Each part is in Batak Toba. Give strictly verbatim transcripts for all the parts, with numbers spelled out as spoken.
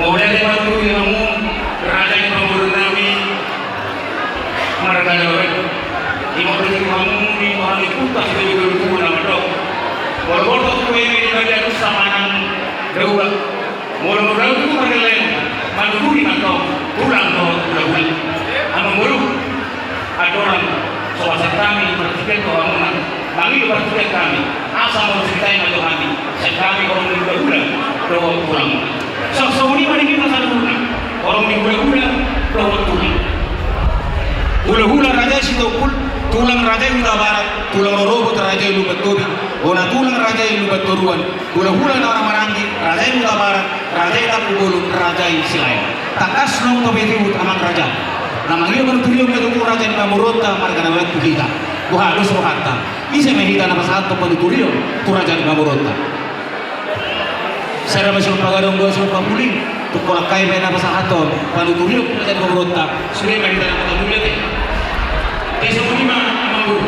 Mauliate ma tu hamu, raja ni pamoruonnami, marga Nababan. Ima pe tu hamu, di hamu puntas, di hamu puntas na mandok. Molo borhat tu eme di badia nusa manang daula. Molo molo tu marga lain, manuturi mantong, tulang dohot hulahula. Amangboru, andorang so pasahat hami partingkian tu hamuna, mangido partingkian hami, asa molo sitae ma jo hami, sian hami horong ni hulahula dohot tulang. Suang songon i ma di hita saluhutna, horong ni hulahula dohot tulang. Hulahula raja i Sitompul, tulang raja i Hutabarat, tulang rorobot raja i Lumbantobi, bona tulang raja i Lumbantoruan, hulahula na maranggi, raja i Hutabarat, raja i Tampubolon, raja i Silaen. Tangkas naung tapatihut amang raja. Na mangido panuturion ma tutu raja ni pamoruonta marga Nababan tu hita. Boha dos rohanta. Ise ma hita na pasahathon panuturion tu raja ni pamoruonta. Sada ma sian pagadong, dua sian papuling. Tung holan hami pe na pasahathon panuturion tu raja ni pamoruonta. Sude ma hita na manghatai. Jadi songon i ma amangboru.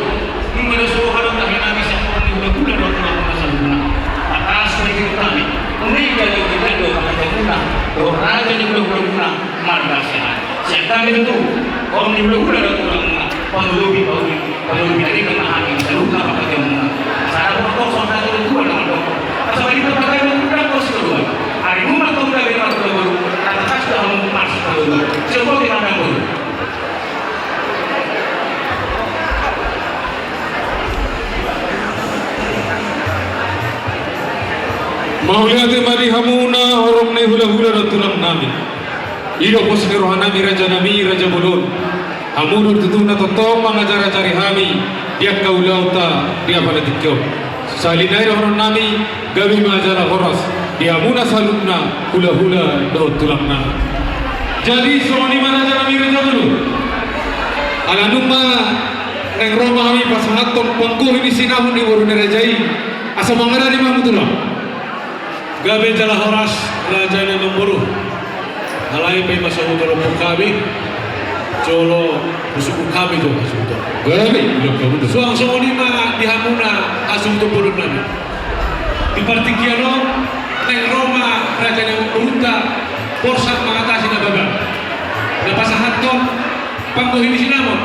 Nunga dos roha dohot tahi nami sian horong ni hulahula dohot tulang na saluhutna. Atas na di hami. Nunga gabe gabe dohot raja ni hulahula muna. Marga Siahaan. Sian hami tutu, horong ni hulahula dohot tulang muna, panolopi, pauli, panolopi na denggan ma hami saluhutna partingkian muna. Sada pokok songon hata ni natuatua na mandok. Asa marhite partingkian muna, pos kedua. Ari nunga tong gabe marhulahula, asa tangkas do hamu marhulahula. Sian botima na boru. Mauliate ma di hamuna horong ni hulahula dohot tulang nami. I do pos ni roha nami raja nami, raja bolon. Hamu do tutu na tongtong mangajariajari hami di angka ulaonta di apala tingki on. Sahali nai dohonon nami, gabe ma jala horas di hamuna saluhutna hulahula dohot tulang nami. Jadi songon i ma raja nami, raja bolon. Ala nunga naeng ro ma hami pasahathon panggohi ni sinamot ni boru ni raja i, asa mangarade ma hamu tulang. Gabe jala horas raja ni amangboru. Alai pe ma so hutompuk hami, jolo husuhut hami jo hasuhuton. Gabe, jolo hamu do. Suang songon i ma di hamuna hasuhuton bolon nami. Di partingkian on, naeng ro ma raja ni amangborunta, Borhat Mangatasi Nababan. Na pasahathon panggohi ni sinamot.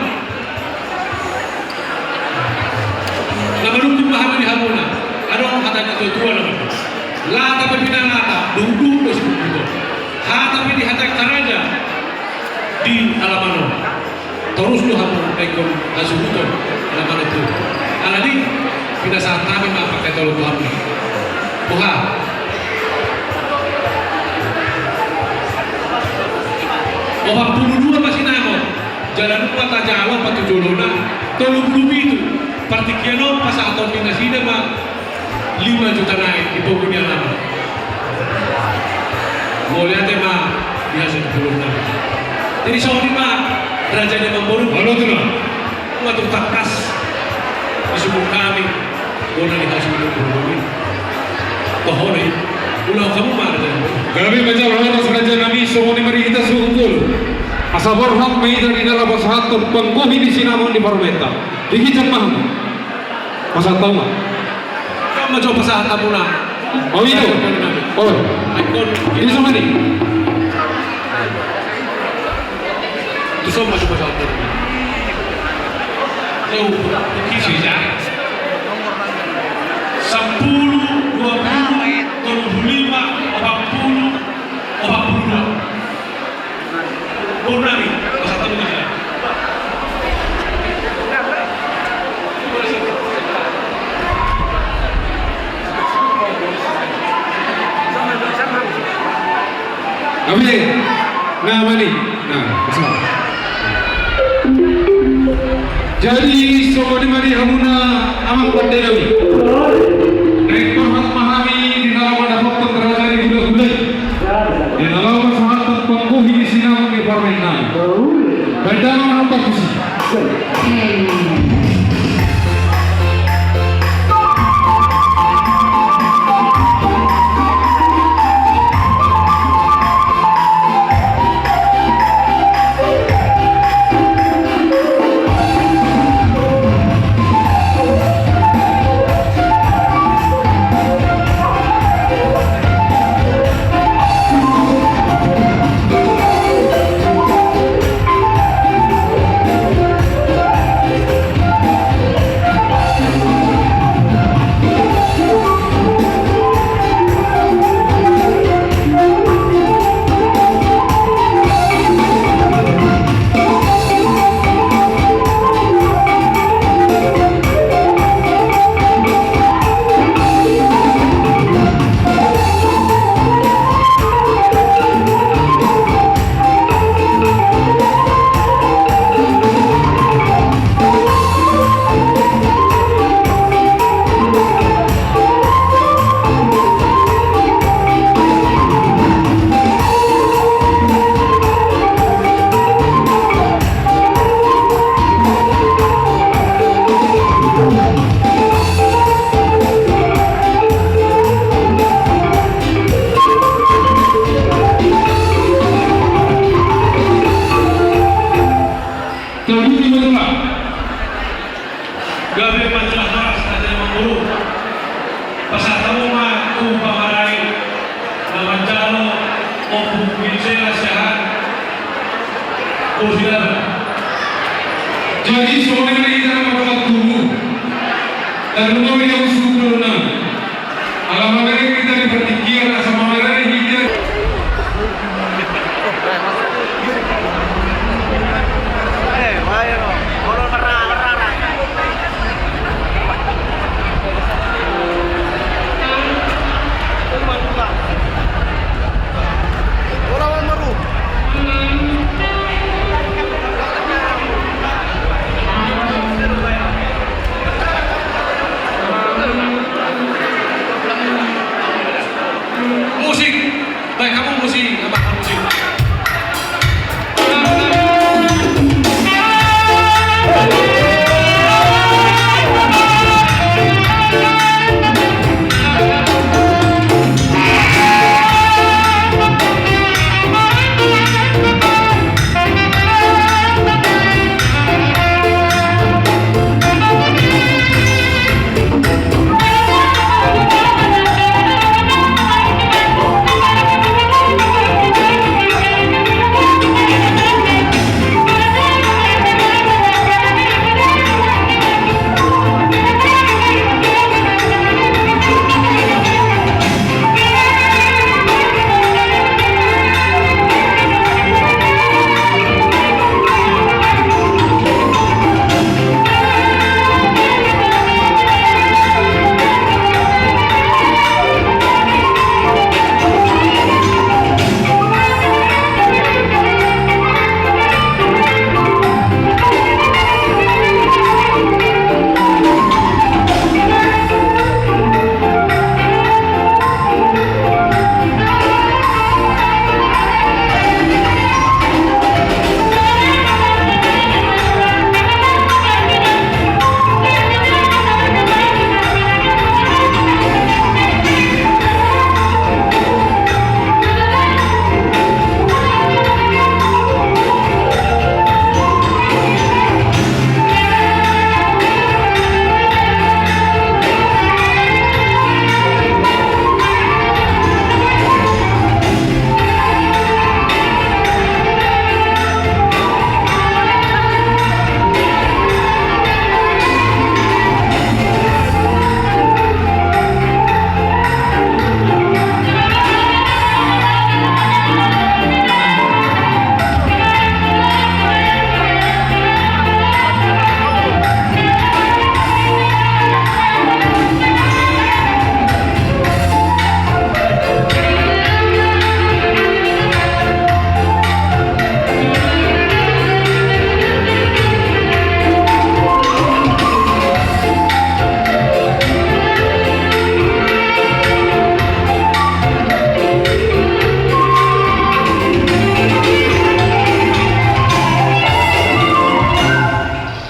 Na manungkun ma hami di hamuna, adong hata ni natuatua na mandok. Lata pe pinalata, duhutduhut do sibubuton. Hata pe dihatai angka raja di alaman on, torus do hamu ingkon hasuhuton na manopot. Alani i, pinasahat hami ma pangkataion tu hamu. Boha? Opat pulu dua ma sinamot. Jala nunga tajalo patujolona tolu pulu pitu. Partingkian on pasahaton ni nasida ma lima juta nai di pogu ni alaman. Mauliate ma di hasuhuton bolon nami. Jadi songon i ma raja ni amangboru. Molo tulang. Nunga tung tangkas disuhut hami. Bona ni hasuhuton bolon i. Toho do i. Ulaon hamu ma raja ni amangboru. Gabe ma jala horas raja nami, songon i ma di hita suhut bolon. Asa borhat ma hita di na laho pasahathon panggohi ni sinamot ni parumaenta. Di ginjang ma hamu. Pasahat hamu ma. Ison ma jo pasahat hamuna. Oh, i do. Oh. Ingkon. Ison ma ni. Ison ma jo pasahat hamuna. Sampulu, dua pulu, tolu pulu lima, opat pulu, opat pulu dua. Boru nami, pasahat hamu ma. Gabe, na mani, na, pasahat. Jadi songon i ma di hamuna amang pande nami. Naeng borhat ma hami di na laho mandapothon raja ni hulahula i. Di na laho pasahathon panggohi ni sinamot ni parumaen nami. Baen damang ma hamu tusi. Gabe ma jala horas, raja ni amangboru. Pasahat hamu ma tu pamarai na manjalo Ompu Gisela Siahaan. Jadi songon i ma hita na mangkatai tubu. Tarlumobi di ahu suhut dohonon. Ala mamereng hita di partingkian, asa mamereng hita. Musik. Baik, hamu musik, apa musik?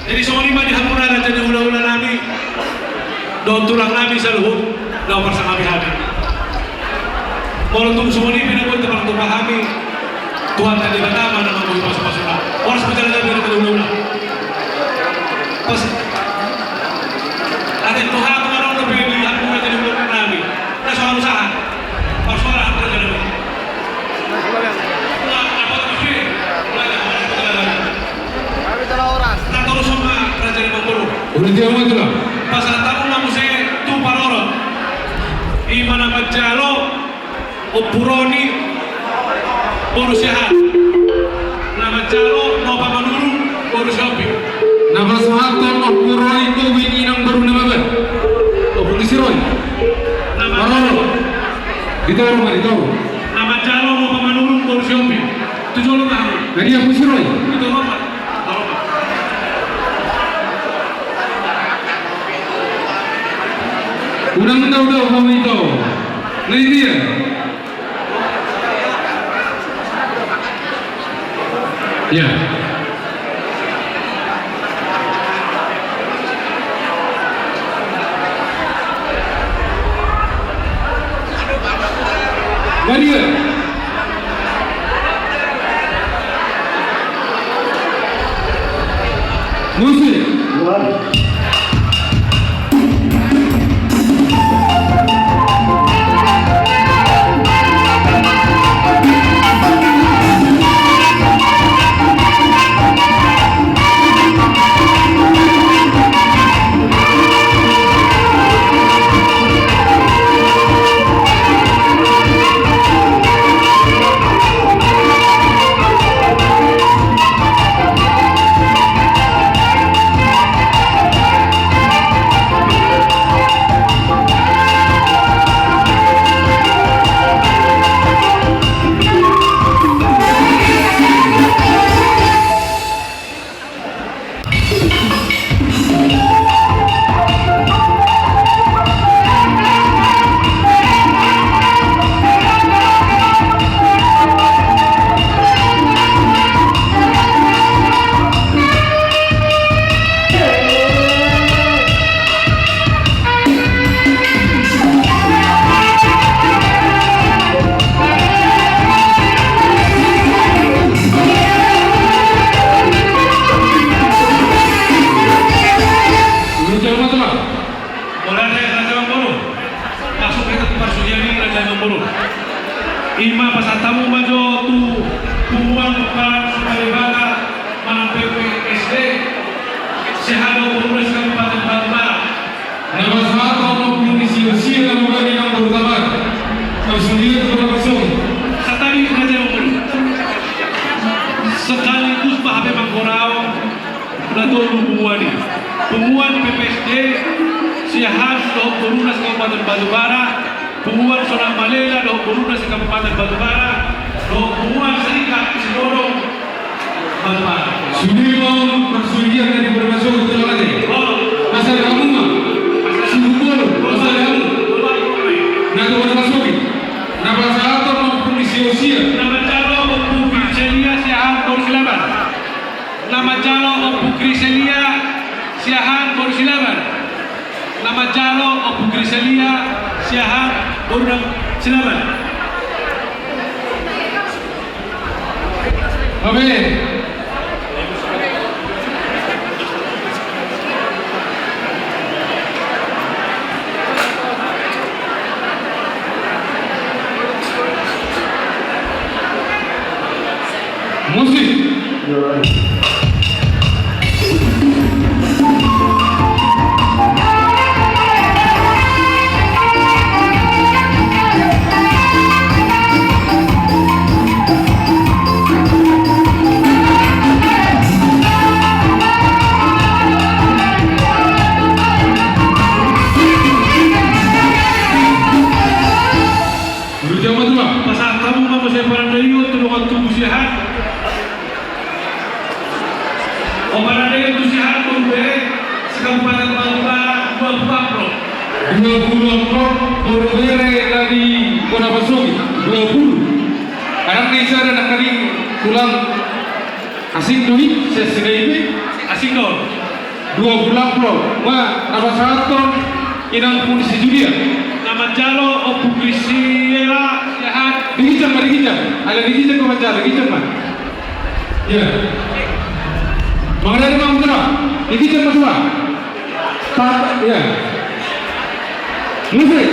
Jadi songon i ma di hamuna raja ni hulahula nami dohot tulang nami saluhut na huparsangapi hami. Molo tung songon i pe na boi tapartupa hami, Tuhanta Debata ma na mambohi pasupasuna. Horas ma jala gabe raja ni hulahula. Pas ate Tuhan tu marong dope di hamuna raja ni hulahula nami. Na so harusahan. Parsoalan raja nami. Uli tiga ma tulang. Pasahat hamu ma muse tu parorot. I ma na manjalo Ompu Roni boru Siahaan. Na manjalo Nopa Manurung boru Sihombing. Na pasahathon Ompu Roni boru ni inang boru na maba. Ompu ni si Roni. Na manjalo. Parorot. Di toru ma, di toru. Na manjalo Nopa Manurung boru Sihombing. Tu jolo ma hamu. Na dia Ompu si Roni? Di toru ma. Unang daudau hamu ito. Na dia. Ya. Maria. Musik. Mauliate, Raja Amangboru. Masuk hita tu parsudian i, Raja Amangboru. Ima pasahat hamu ma jo tu punguan Parsuka Debata manang P P S D se-Aha dohot Boruna se-Kabupaten Batubara. Na pasahathon ompung ni si Yosia na mambahen inang boru Tamar. Parsudian tu Boruna Sogi. Santabi, Raja Amangboru. Sekaligus ma hape mangkorahon na tolu punguan i. Punguan P P S D si-Aha dohot Boruna se-Kabupaten Batubara, punguan Sonak Malela dohot Boruna se-Kabupaten Batubara, dohot punguan Serikat Siborong Batubara. Sude ma on parsudian na di Boruna Sogi, tulang ate. Oh. Pasahat hamu ma. Sihumbolon, pasahat hamu. Na tu Boruna Sogi. Na pasahathon ompung ni si Yosia. Na manjalo ompung Griselia si-Aha boru Silaban. Na manjalo ompung Griselia si-Aha boru Silaban. Na manjalo ompung Griselia si-Aha boru Silaban. Amin. Musik. Mauliate ma tulang. Pasahat hamu ma muse parandaion tu dongan tubu si-Aha. O, parandaion tu si-Aha, tu Boruna se-Kabupaten Batubara, dua pulu amplop. Dua pulu amplop, boru bere na di Boruna Sogi, dua pulu. Adong na i sada nangkaning tulang. Asing do i, sian Sina i pe. Asing do. Dua pulu amplop. Ma, na pasahathon inang pungu ni si Julia. Na manjalo ompung Grisiela si-Aha. Diginjang ma, diginjang. Alai diginjang ma manjalo, diginjang ma. Ia. Mauliate ma, Amang Tua. Diginjang ma, Tua. Pat, ia. Musik.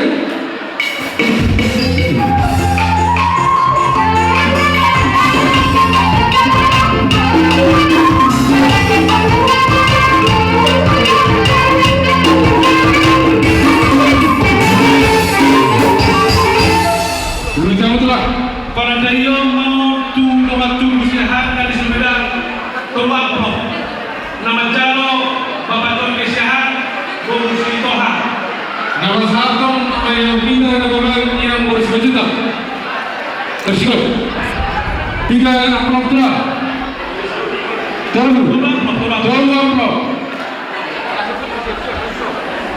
Mauliate ma tulang. Parandaion ma on tu dongan tubu si-Aha na di Sumedang, tolu amplop. Na manjalo Bapak Tondi si-Aha, boru si Toha. Na pasahathon ma i tu hita na mambahen inang boru Simanjuntak. Tersikot. Tiga amplop tulang. Tolu. Tolu amplop, tolu amplop. Tolu amplop.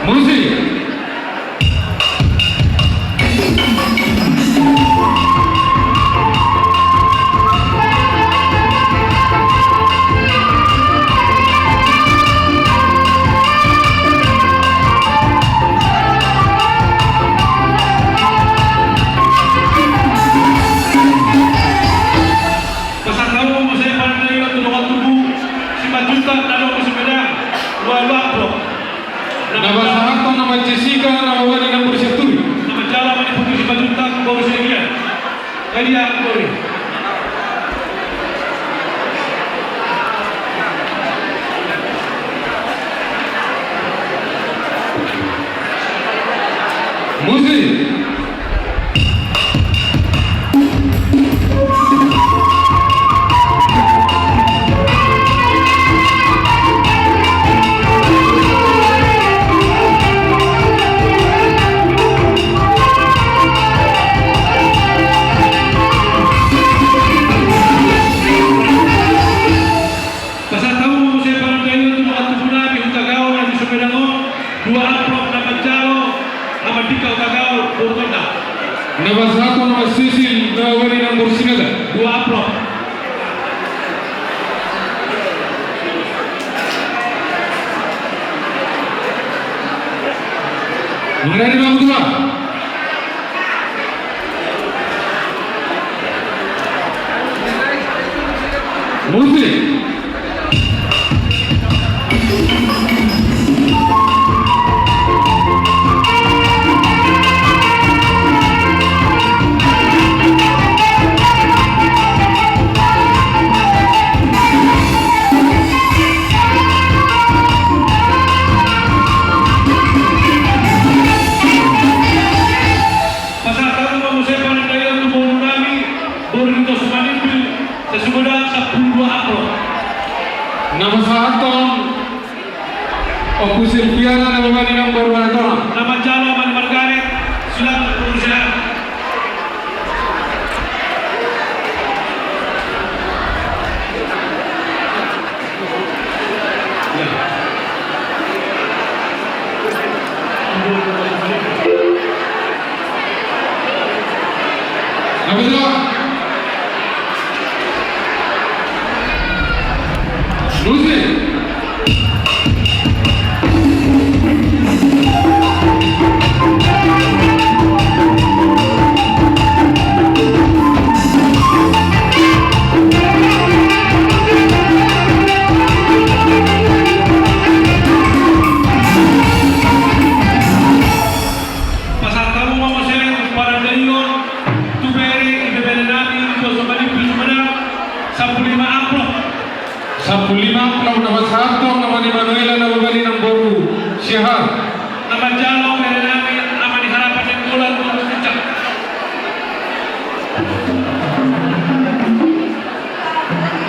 Musik. Pasahat hamu muse parandaion tu dongan tubu Simanjuntak na adong di Sumedang, dua pulu amplop. Na pasahathon nama Jessica na mambahen inang boru Sianturi. Na manjalo ma ni Putu Simanjuntak boru Siagian. Jadi ya, boru. Musik. Pasahat hamu muse parandaion tu dongan tubu nami Hutagaol na di Sumedang on, dua amplop na manjalo Amandika Hutagaol boru Tonda. Na pasahathon nama Sisil na mambahen inang boru Sinaga. Dua amplop. Mauliate ma tulang. Musik. Musik. Pasahat hamu ma muse parandaion tu bere, ibebere nami Tua Sombanimpin Sumedang, sampulu lima amplop. Sampulu lima amplop na pasahathon Ama ni Manuela na bapa ni namboru Siahaan. Na manjalo bere nami Ama ni Harapan Nainggolan boru Sincang.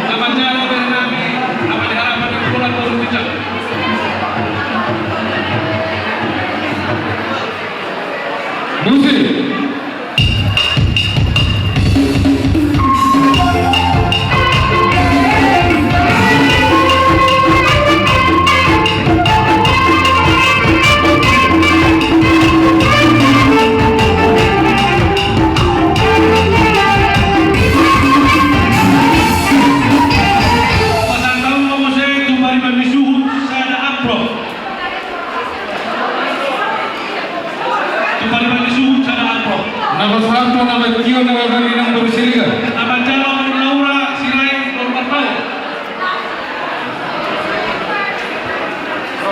Na manjalo bere nami Ama ni Harapan Nainggolan boru Sincang. Musik. Pasahat hamu ma muse tu pariban ni suhut sada amplop. Tu pariban ni suhut sada amplop. Na pasahathon Ama Tio na bapa ni namboru Siregar. Na manjalo Ama Laura Sirait boru Marpaung.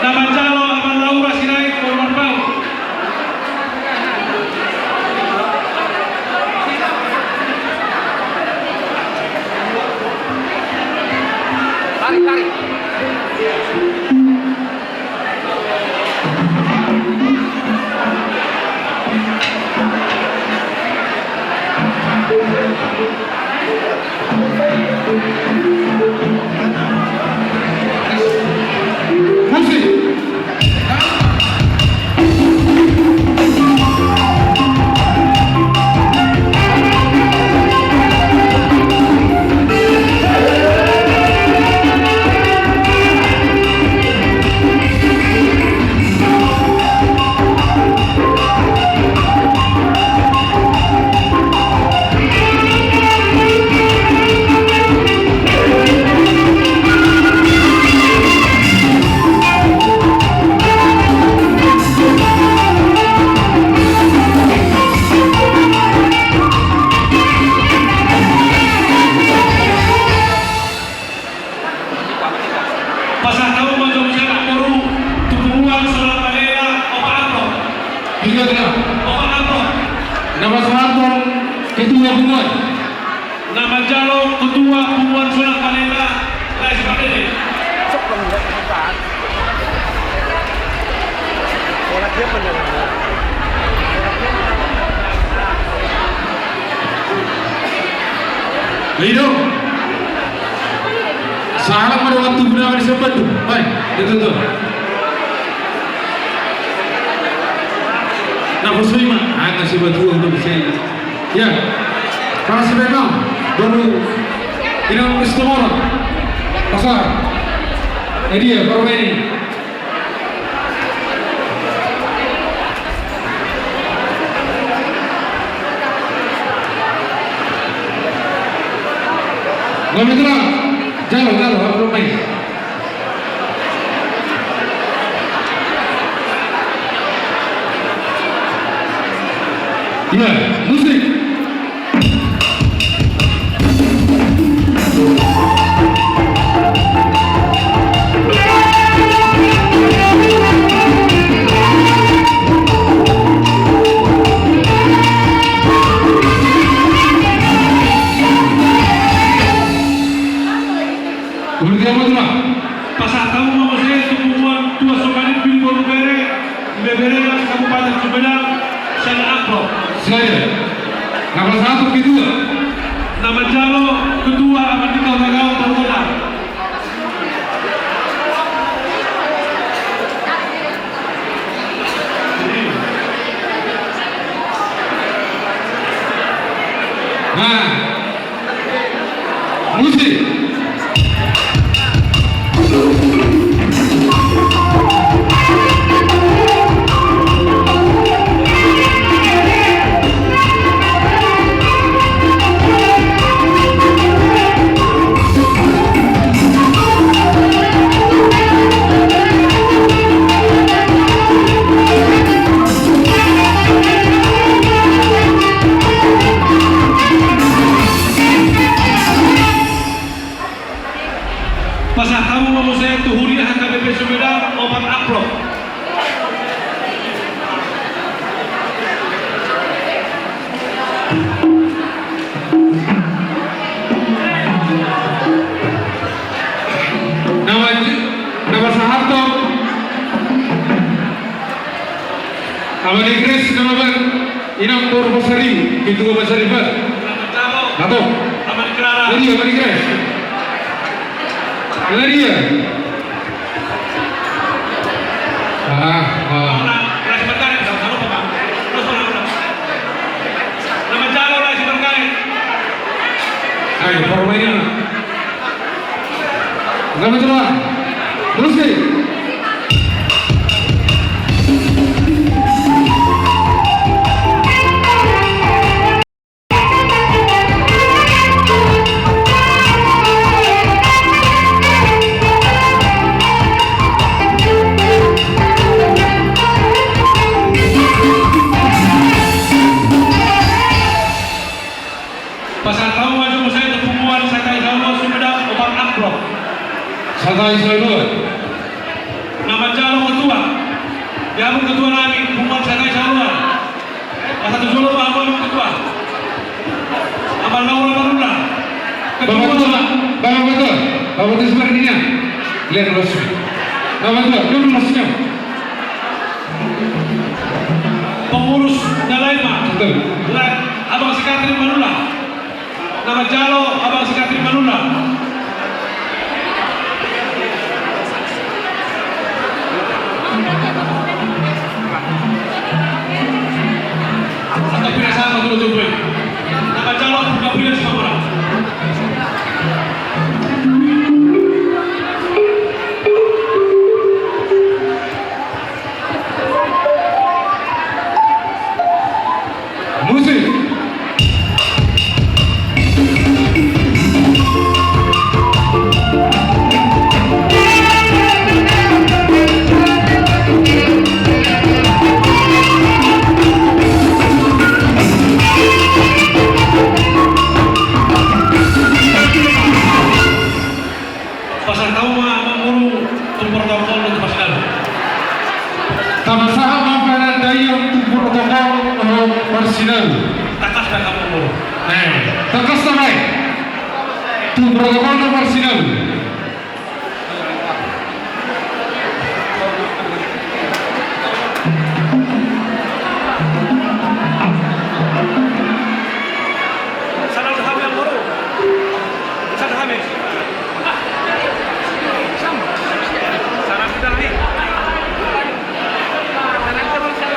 Na manjalo Ama Laura Sirait boru Marpaung. Tarik, tarik. Pasahat hamu ma jo muse namboru tu punguan Sonak Balela opat amplop. Tiga, tiga. Opat amplop. Na pasahathon ketua punguan. Na manjalo ketua punguan Sonak Balela, Lais Pardede. Lido. Sahalak ma dohot tubu nama di Sembandu. Baik, betul tu. Na, bosoi ma. Ah, kasih batu untuk saya. Ya. Kasih memang. Baru. Inang Kristomoro. Pasar. Eh, dia, baru ini. Nggak bergerak. Jalo, jalo, jalo. Iya, musik. Pasahat hamu ma muse tu punguan Tua Sombanimpin boru Bere, Bebere, Kabupaten Sumedang, sada amplop. Sada. Na pasahathon ketua. Na manjalo ketua Amandika Hutagaon boru Gomar. Nah. Musik. Na ma-, na masahathon Ama ni Grace na mamang, inang boru Pasaribu, pintu boru Pasaribu. Atau? Ama ni Clara. Jadi, Ama ni Grace. Jadi ya. Ah, ah. Ayo, permainan. Enggak betul, Pak. Terus nih. Pasahat hamu ma jo muse tu punguan Satai Saulua Sumedang opat amplop. Satai Saulua. Na manjalo ketua. Dia pun ketua nami, punguan Satai Saulua. Pasahat tu jolo ma hamu ketua. Amang Laura Manula. Bapak ketua, Bapak ketua, Bapak ketua sebenarnya. Lihat resmi. Bapak ketua, dia belum resmi. Pengurus na lain ma. Betul. Lain, Abang Sekatri Manula. Na manjalo Abang Sekatri Manula. Atau pira sama dulu tuh, gue. Na manjalo Abang Gabriel Simamora. Musik. Pasahat hamu ma, Amang Boru, tu protokol dohot tu parsinabung. Tapasahat ma panandaion tu protokol dohot parsinabung. Tangkas ma, Amang Boru. Eh, tangkas ma, eh. Tu protokol dohot parsinabung. Sana udah hamil, Amang Boru. Sana hamil.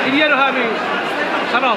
Ini ada habis. Salam.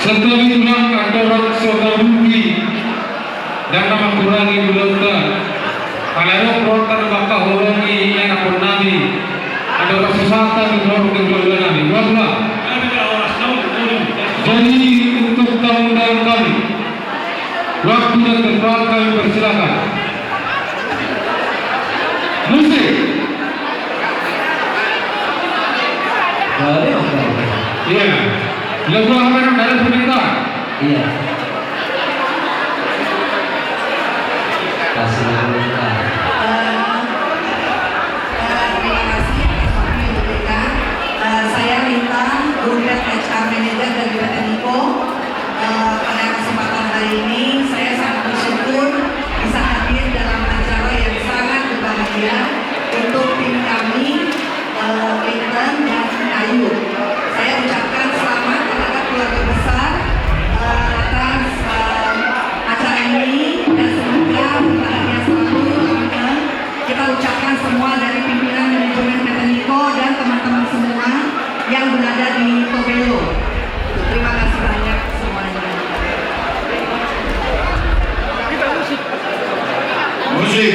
Santabi tulang, andorang so tabuki, ndang na mangkurangi ulaonta. Alai adong rohanta na mangkaholongi ianakhonnami. Andorang so sahata tu dolok ni hulahula nami. Ulaonta. Jadi, untuk tamu undangan kami, waktu dan tempat kami persilakan. Musik. Iya. Lagu apa yang dari Sumita? Iya. Kasih nama kita. Eh, eh, terima kasih atas waktu yang diberikan. Eh, saya Lintang, Group Head H R Manager dari P T Niko. Eh, pada kesempatan hari ini, saya sangat bersyukur bisa hadir dalam acara yang sangat berbahagia untuk tim kami, eh, Clinton dan Ayu. Saya ucapkan selamat kepada keluarga besar, eh, atas, eh, acara ini, dan semoga berbahagia selalu, langgeng. Kita ucapkan semua dari pimpinan manajemen P T Niko dan teman-teman semua yang berada di Tobelo. Terima kasih banyak semuanya. Musik.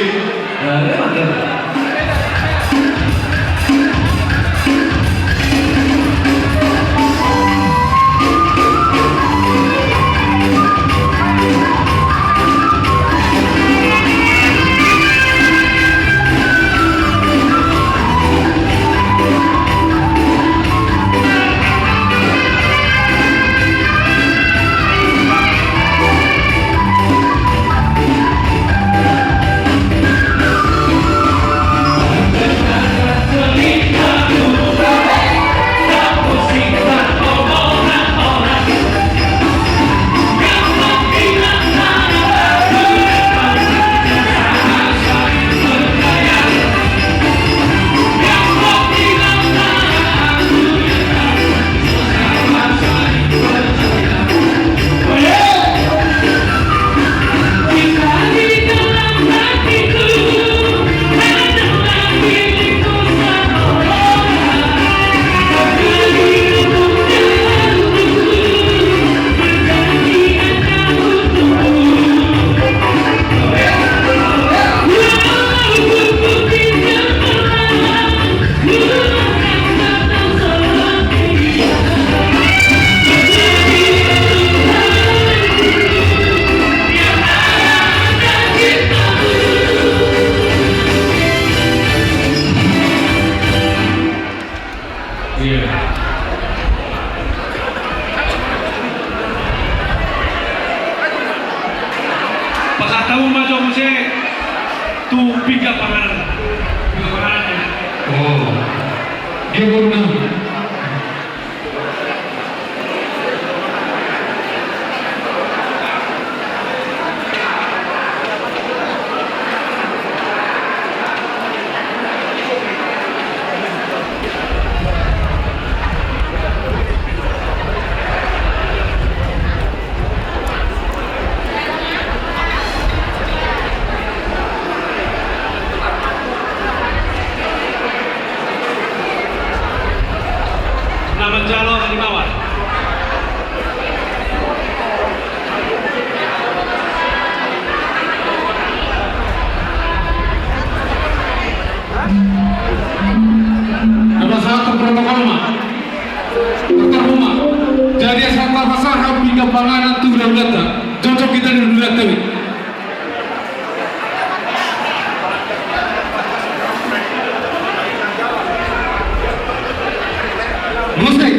Iya. Pasahat hamu ma jo muse tu pinggan panganan. Pinggan panganan, ya. Oh. Dia baru tahu. Na manjalo na di bawah. Na pasahat tu protokol ma. Dokter Uma. Jadi asa tapasahat pinggan panganan tu hulahulanta. Cocok hita di hulahulanta be. Musik.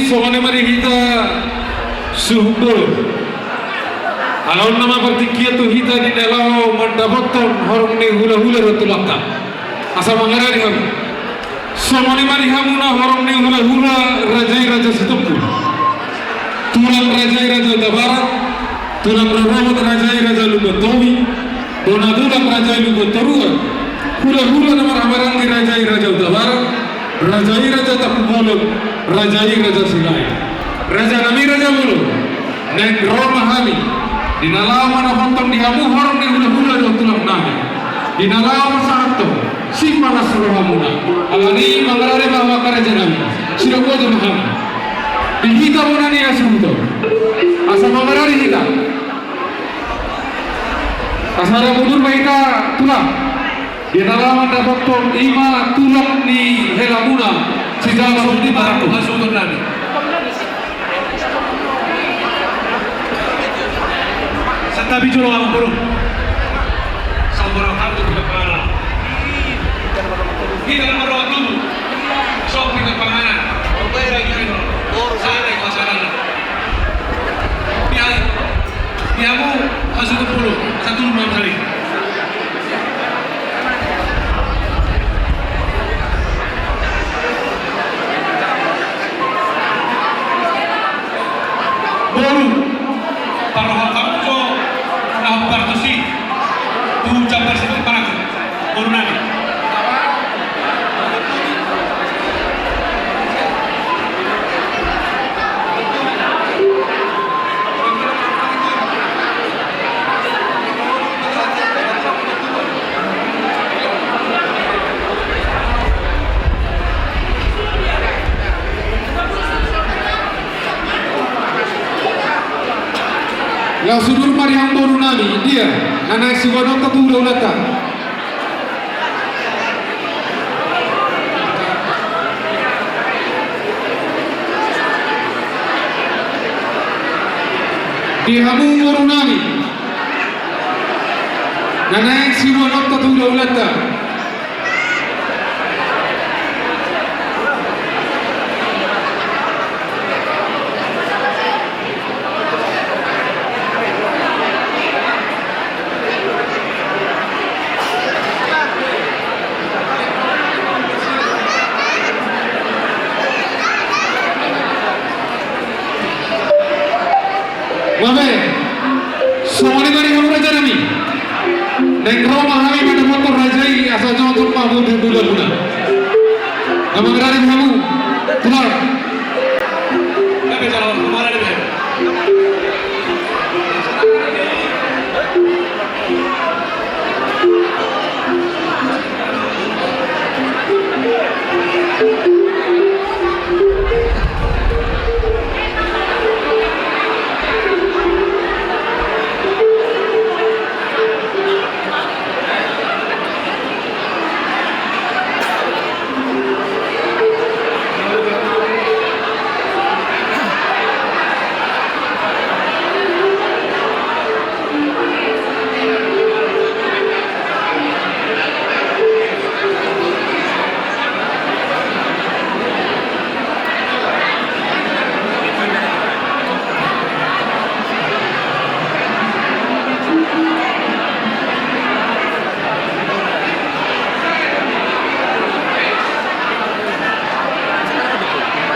Songon i ma di hita suhut bolon. Ala on nama partingkian tu hita di na laho mandapothon horong ni hulahula dohot tulangta. Asa mangarade hamu. Songon i ma di hamuna horong ni hulahula raja i Raja Sitompul. Tulang raja i Raja Hutabarat. Tulang rorobot raja i Raja Lumbantomi. Bona tulang raja i Lumbantoruan. Hulahula na marhahamaranggi raja i Raja Hutabarat. Raja i Raja Tampubolon, raja i Raja Silahi. Raja nami raja bolon, naeng ro ma hami di na laho mandapothon di hamu horong ni hulahula dohot tulang nami. Di na laho pasahathon sipalas rohamuna. Alani i mangarade ma hamu angka raja nami. Sidok boto ma hami. Di hita bona ni hasuhuton. Asa mangarade hita. Asa ra mundur ma hita tulang. Di na laho mandapothon i ma tulang ni helamuna, si Jala Sudi Marangkup. Hasuhuton nami. Santabi jolo amang boru. Sambor au hamu tu pinggan panganan. Hita na marroha tubu. Song pinggan panganan. Sare pasangan. Di hamu hasuhuton bolon. Satu lima sari. Boru, parrohahon hamu jo na hombar tusi tu jambar Sitompul, boru nami. Laos udur ma di hamu boru nami, dia na naeng siboanonta tu hulahulanta. Di hamu boru nami na naeng siboanonta tu hulahulanta. Boha be, songon i ma di hamu raja nami. Naeng ro ma hami mandapothon raja i asa jotjot ma bulan-bulanmuna. Amang raja di hamu, tulang.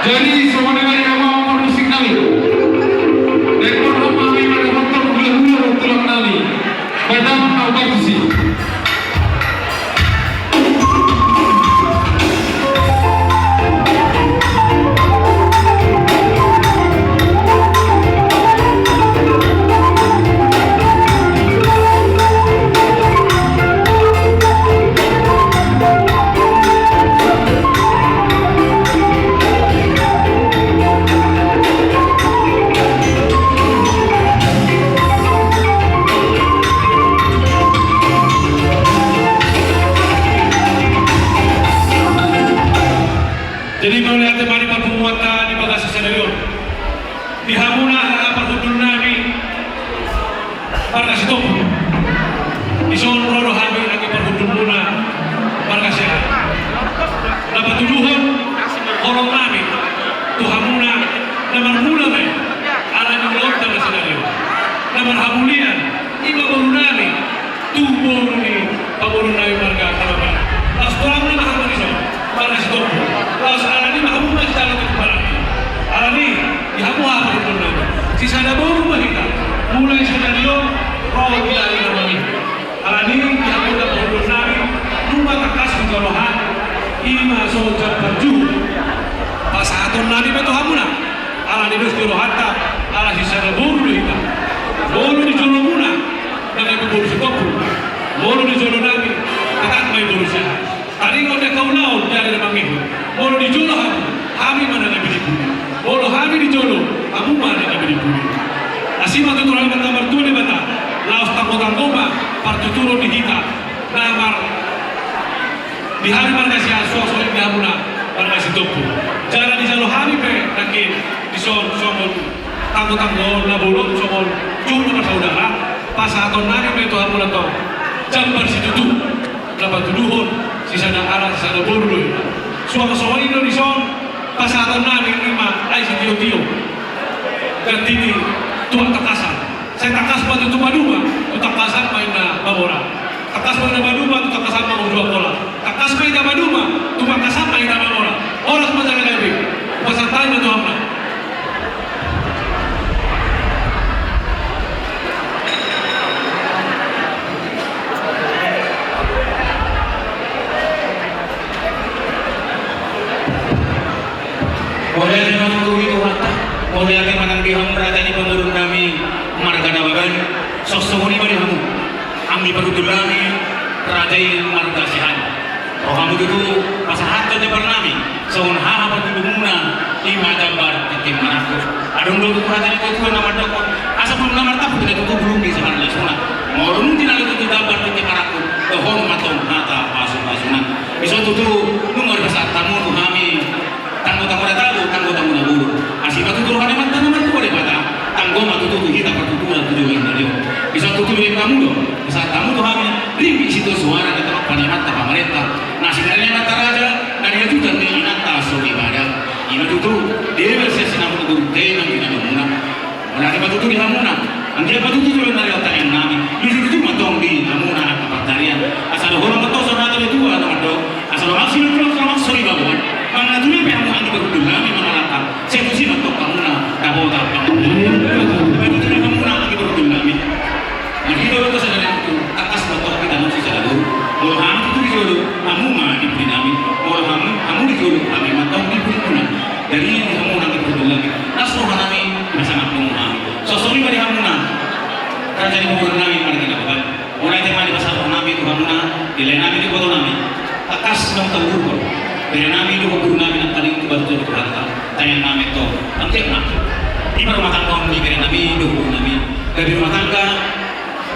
Jadi songon i ma di hamu amang parmusik nami. Naeng ro ma hami mandapothon hulahula dohot tulang nami. Badan na parmusik. Jadi mauliate ma di parpunguanta di bagasan sadari on. Di hamuna haha parhundul nami marga Sitompul. Dison ro do hami anggi parhundulmuna marga Siahaan. Na patuduhon holong nami tu hamuna Marhamulian, i ma boru nami, tu boru ni pamoruon nami marga Nababan. Laos tu hamu ma hamu dison, marga Sitompul. Laos alani ma hamu ma sijalo tu parangki. Alani, di hamu hamu di boru nami. Sisada boru ma hita, mulai sadari on, ro di ari na mangihut. Alani, di hamu na pamoruon nami, nunga tangkas hujalo hami, i ma so jambar juhut. Pasahaton nami ma tu hamuna. Alani dos di rohanta, ala sisada boru do hita. Molo di jolomuna, na gabe boru Sitompul. Molo di jolo nami, tetap ma i boru Siahaan. Taringot angka ulaon di ari na mangihut. Molo di jolo hamu, hami ma na gabe di pudi. Molo hami di jolo, hamu ma na gabe di pudi. Asi ma tutu roha ni Amanta Martua Debata, laos tanggotanggo ma partuturon di hita. Na mar Di hami marga Siahaan, suang songon i di hamuna marga Sitompul. Jala dijalo hami pe nangkin dison songon tanggotanggoon na bolon, songon juhut na marsaudara, pasahaton nami ma i tu hamuna tong jambar situtu na patuduhon sisada anak sisada boru do i. Suang songon i do dison pasahaton nami, i ma ai sitiotio. Ganti ni tuak tangkasan. Sai tangkas ma tutu maduma tu tangkasan ma inna mamora. Tangkas ma inna maduma tu tangkasan ma ujua pola. Tangkas ma hita maduma tu tangkasan ma hita mamora. Horas ma jala gabe. Pasahat hami ma tu hamuna. Mauliate ma tutu di Tuhanta. Mauliate ma nang di hamu raja ni pamoruon nami marga Nababan. Songon i ma di hamu anggi parhundul nami raja i marga Siahaan. Ro hamu tutu pasahathon jambar nami songon haha parhundulmuna, i ma jambar tintin marangkup. Adong do tutu hata ni natuatua na mandok, asa bulung na martampuk na tutu bulung ni sahala lasuna. Molo nunga tinalo tutu jambar tintin marangkup, dohon ma tong hata pasupasuna. Dison tutu nunga dipasahat hamu tu hami. Tanggotanggo na tabo, tanggotanggo na bolon. Asi ma tutu roha ni Amanta na martua Debata. Tanggo ma tutu tu hita partuturan tu joloan na ro. Dison tutu dibahen hamu do, pasahat hamu tu hami ringgit sitio suara na tangkas panimatta pamarenta. Na sinari ni amanta raja, na niajutan ni inanta soripada. I ma tutu, deba sian sinamot ni borunta i nang di na domuna. Mauliate ma tutu di hamuna. Anggiat ma tutu joloan na ro tangiang nami. Luju-luju ma tong di hamuna angka partarian. Asa dohonon ma tong songon hata ni natuatua na mandok, asa lomak sihol, asa lomak soribaboan. Manang na tudia pe hamu anggi parhundul nami mangalangka, sai tusi ma tong hamuna dapotan pangamuan. Luju-luju ma tong di hamuna anggi parhundul nami. Marhite on do sadari on tutu, tangkas ma tong hita nunga sisada boru. Molo hami tutu di jolo, hamu ma di pudi nami. Molo hamu, hamu di jolo, hami ma tong di pudimuna. Jadi di hamuna anggi parhundul nami, las roha nami, dipasangaphon hamu hami. Songon i ma di hamuna raja ni pamoruon nami marga Nababan. Mauliate ma di pasahaton nami tu hamuna, dilean nami, diboto nami. Tangkas naung taudurhon bere nami dohot boru nami nangkaning tu batu Tuhanta. Tangiang nami tong, anggiat ma di parrumatanggaon ni bere nami dohot boru nami gabe rumah tangga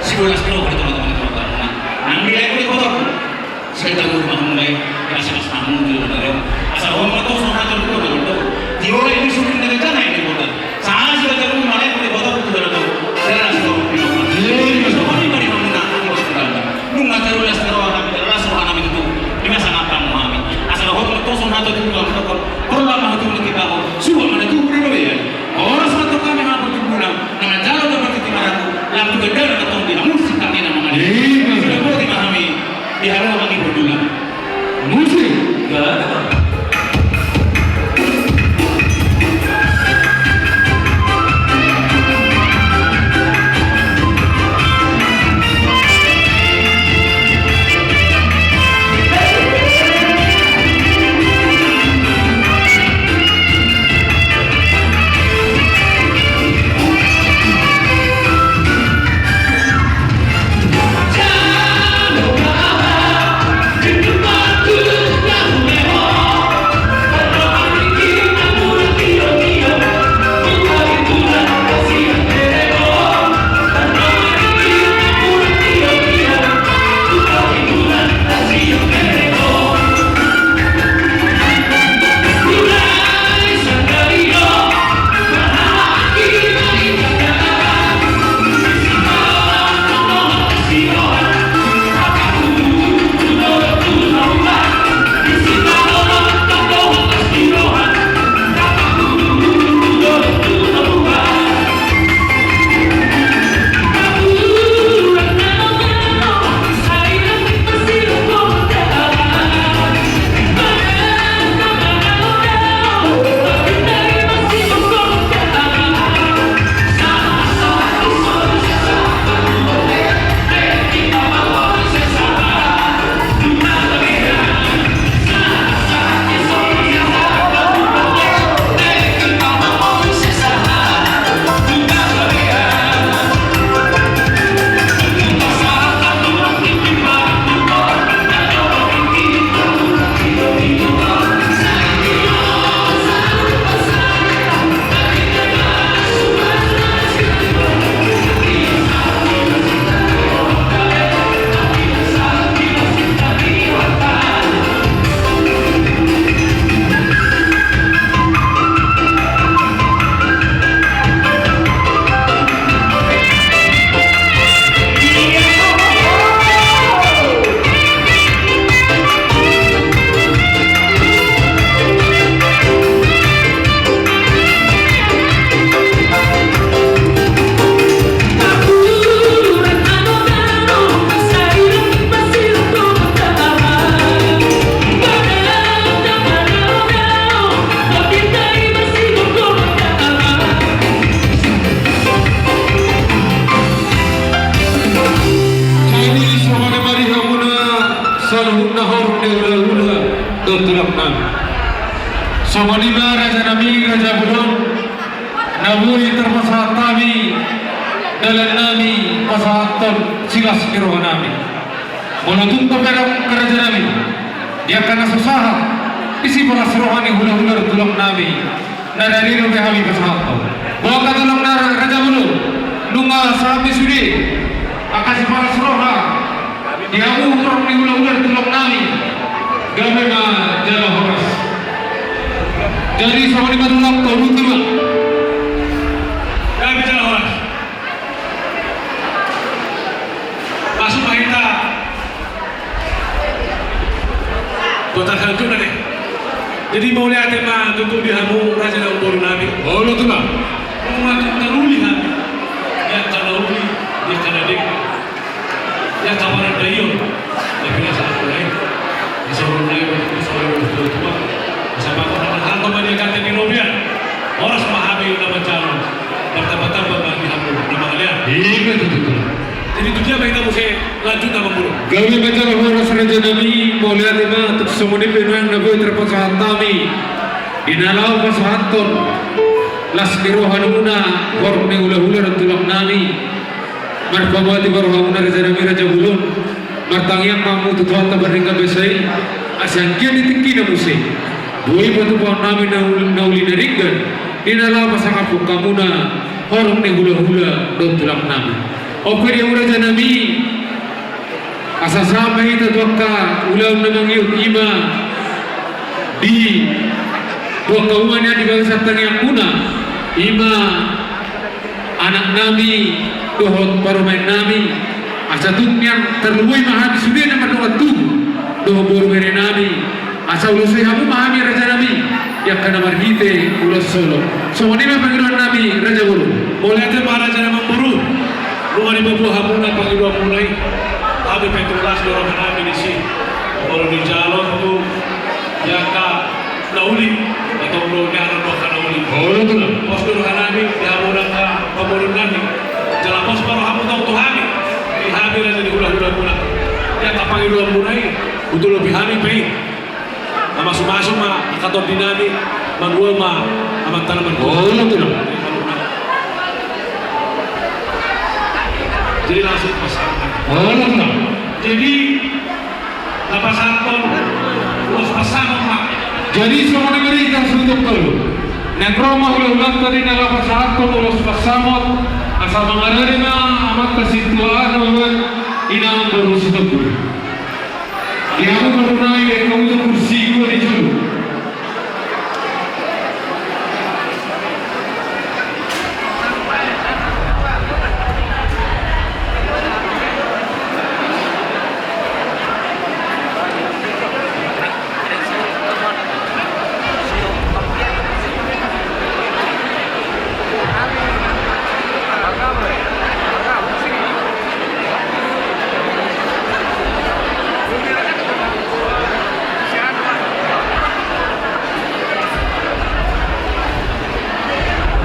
sibolas ni roha di tongatonga ni keluargamuna. Nang dilean diboto Sai taruhur ma hamu lae, asa las ma hamu tu joloan na ro. Asa dohonon ma tong songon hata ni natuatua na mandok, tiore ni sumur na ganjang na i ni bota. Sahat sian taruhur ma lae, diboto tu joloan na ro. Las roha ni roha. Songon i ma di hamuna anggi parhundul nami. Nunga tarulas ni roha nami, las roha nami tutu. Dipasangaphon hamu hami. Asa dohonon ma tong songon hata ni natuatua na mandok, pola ma huturu ni tipa ho, suan ma na tubu di lobeian. Horas ma tong hami haha parhundulmuna, na manjalo jambar tintin marangkup, lam tu gandana ma tong di hamu sitangina mangalean. Sidapoti ma hami. Di hamu anggi parhundul nami. Musik. Saluhutna horong ni hulahula dohot tulang nami. Songon i ma raja nami, raja bolon, na boi tarpasahat hami dalan nami pasahathon silas ni roha nami. Molo tung pe raja nami, di angka na so sahat, disi palas roha ni hulahula dohot tulang nami. Na dadi dope hami pasahathon. Boha angka tulang nami, raja bolon, nunga sahat be sude angka sipalas roha di hamu horong ni hulahula dohot tulang nami. Gabe ma jala horas. Jadi songon i ma tulang, tolu tiga. Gabe jala horas. Masuk ma hita. Kota Tanjung na deh. Jadi mauliate ma tutu di hamu raja dohot boru nami. Olo tulang. Nunga tung taruli hami. Ia kana uli, ia kana dek. Ia kana daion. Ia pina saat mulai. Di sorong mulai, di sorong mulai, di sorong mulai. Asa bakal ada hal kembali kata di lobian. Horas ma hami na manjalo. Martamba-tamba ma di hamu na mangalean. Ima tutu tulang. Jadi tu dia ma hita muse lanjut na mangolu. Gabe ma jala horas raja nami, mauliate ma, tung songon i pe nuaeng na boi tarpasahat hami di na laho pasahathon las ni rohamuna horong ni hulahula dohot tulang nami. Marpaboa ma rohamuna raja nami, raja bolon. Martangiang ma hamu tu Tuhanta pardenggan basa i, asa anggiat di tingkina muse boi patupaon nami na ul-, na uli na denggan di na laho pasangaphon hamuna horong ni hulahula dohot tulang nami. On pe di hamu raja nami, asa sahat ma hita tu angka ulaon na mangihut, ima di tu angka uma nian di bagasan tangiangmuna, ima anak nami dohot parumaen nami, asa tung nian tarlumobi ma hami sude na mardongan tubu dohot boru bere nami, asa ulos ni hamu ma hami raja nami di angka na marhite ulos solo. Songon i ma pangidoan nami raja boru. Mauliate ma raja na mamboru. Nunga dipaboa hamuna pangidoanmuna i. Hami pe tung las do roha nami disi. Molo dijalo tu di angka na uli, atau molo nian do angka na uli. Olo tulang. Pos do roha nami di hamu angka pamoruon nami. Jala pos ma rohamu tong tu hami. Di hami raja ni hulahulamuna. Di angka pangidoanmuna i, hutulopi hami pe i. Na masumasu ma angka tondi nami, manual ma amanta na manual. Olo tulang. Jadi langsung pasangan. Olo tulang. Jadi na pasahathon ulos pansamot ma. Jadi songon i ma hita suhut tolu. Naeng ro ma hulahulanta di na laho pasahathon ulos pansamot, asa mangarade ma amanta sintua na mamboan inang boru Sitompul. Di hamu boru nami, baen hamu tu kursi dua di jolo.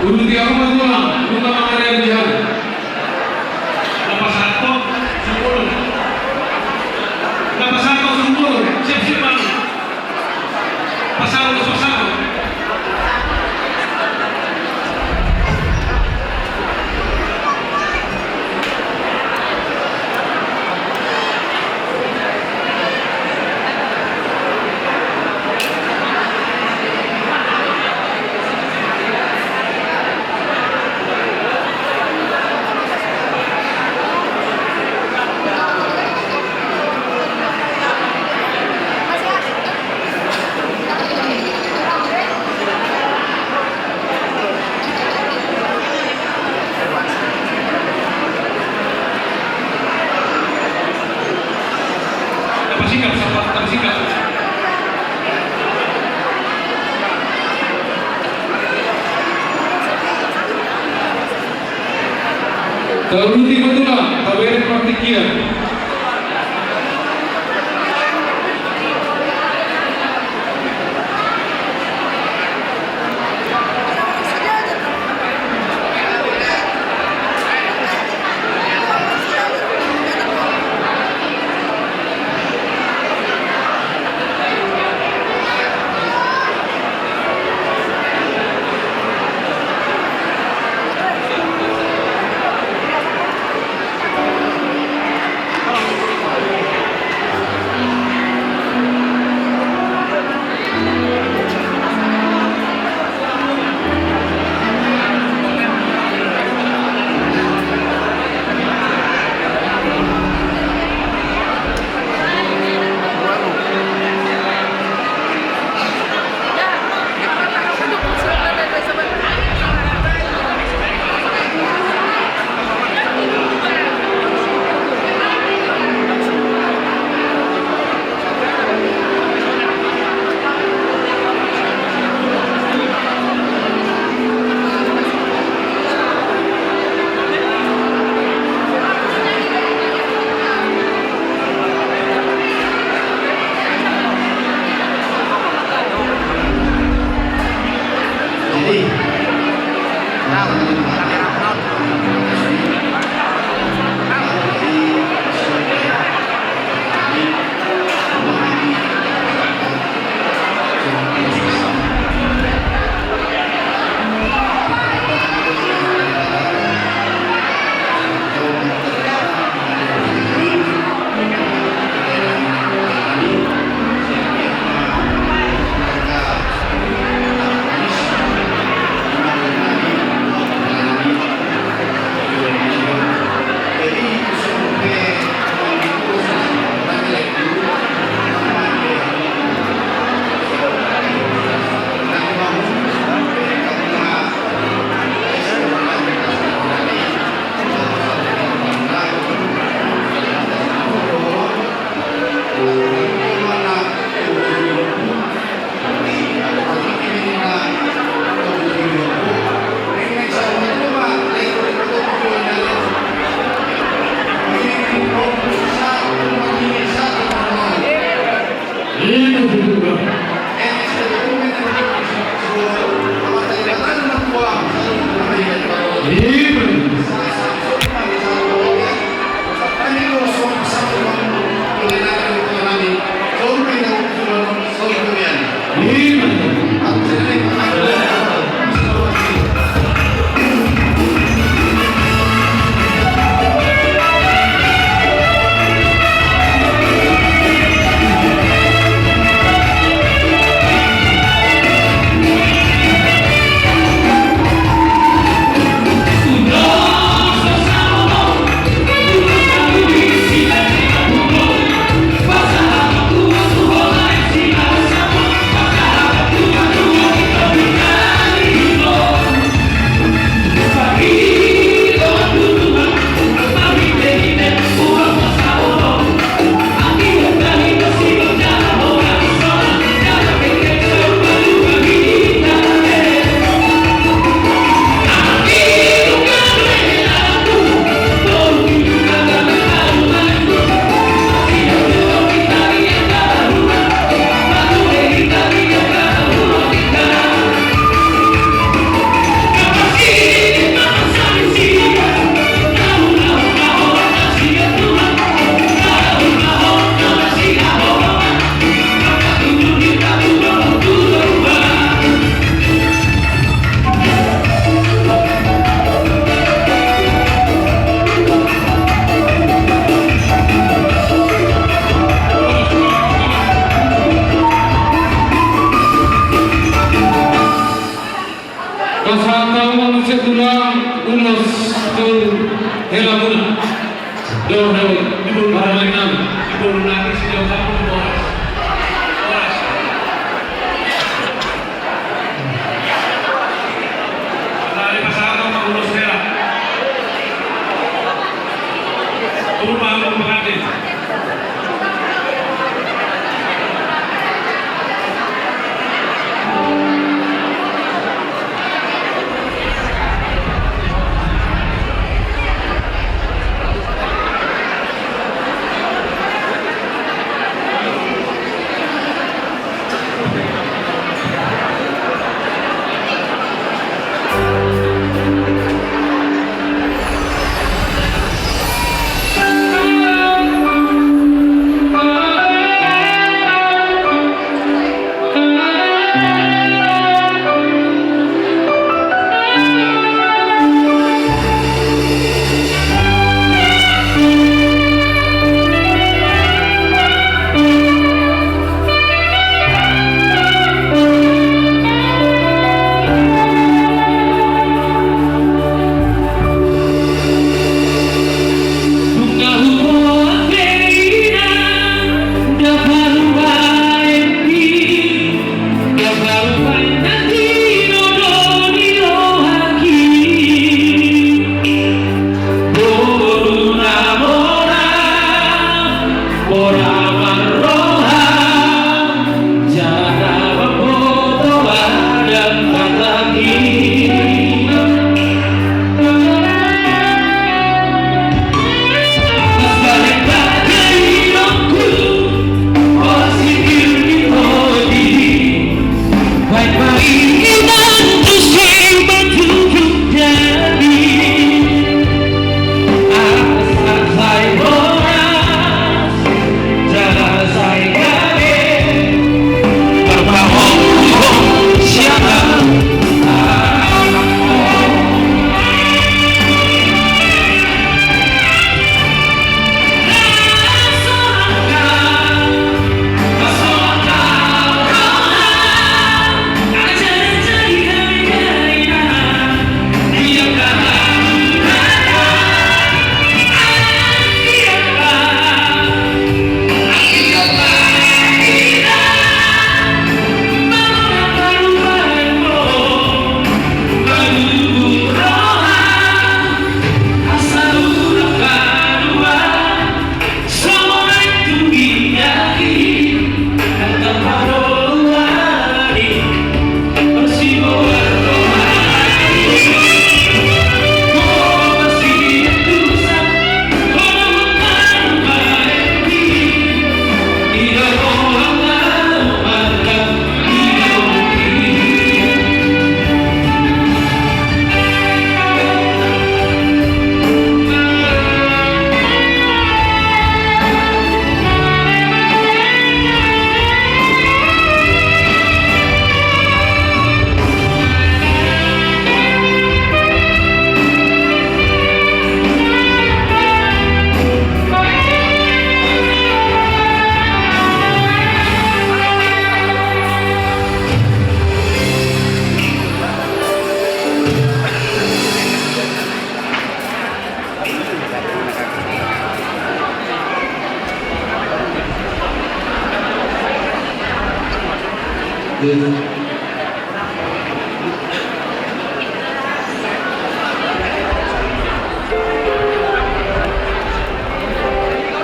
Uruti hamu ma tulang, nunga mangalean di hamu. Na pasahathon sumurung. Na pasahathon sumurung. Siap-siap ma. Pasahat ulos pansamot. Taruti ma tulang, tabereng partingkian. Hela muna. Dor hela. Di bulu nami. Di bulu nami si Dau Sampul di Boras. Boras. Lari pasangan sama ulos hela. Turun bangun pengantin.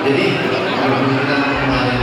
Jadi, kalau kita kemarin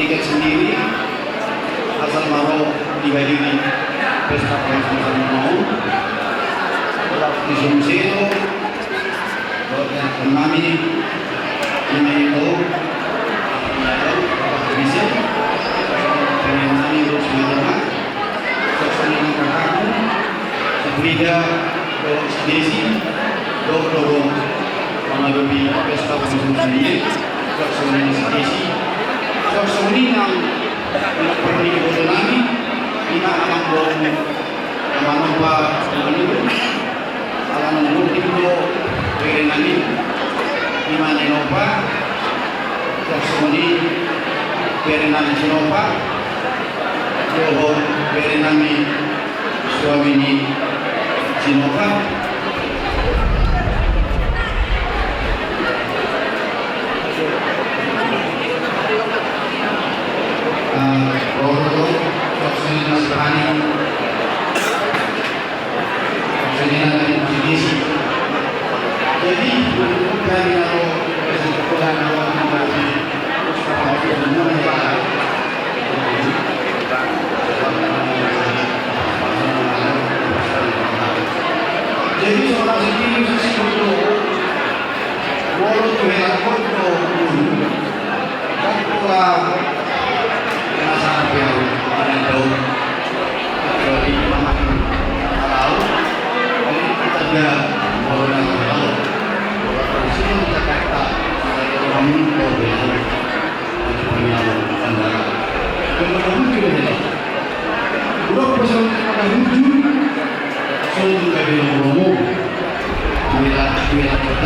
Tiket sendiri asal mau dihadiri pesta pernikahan mau. Di sini Kami ini itu bisa kami itu semuanya. Sesuai dengan kakakku, si Frida, dohot si Desi, dohot dohot pangadopi pesta pernikahan ini. Sesuai dengan si Desi, sesuai dengan pernikahan kami, ini anak bohong. Manopa, ala nunga tinggal bere nami, ima na i nopa, songon i bere nami si nopa, dohot bere nami suami ni si nopa. Ah, roro, roro, roro, roro, roro, jadi, kami tahu, jadi, seorang sendiri, sisi itu, walau tuh, ya, aku tuh,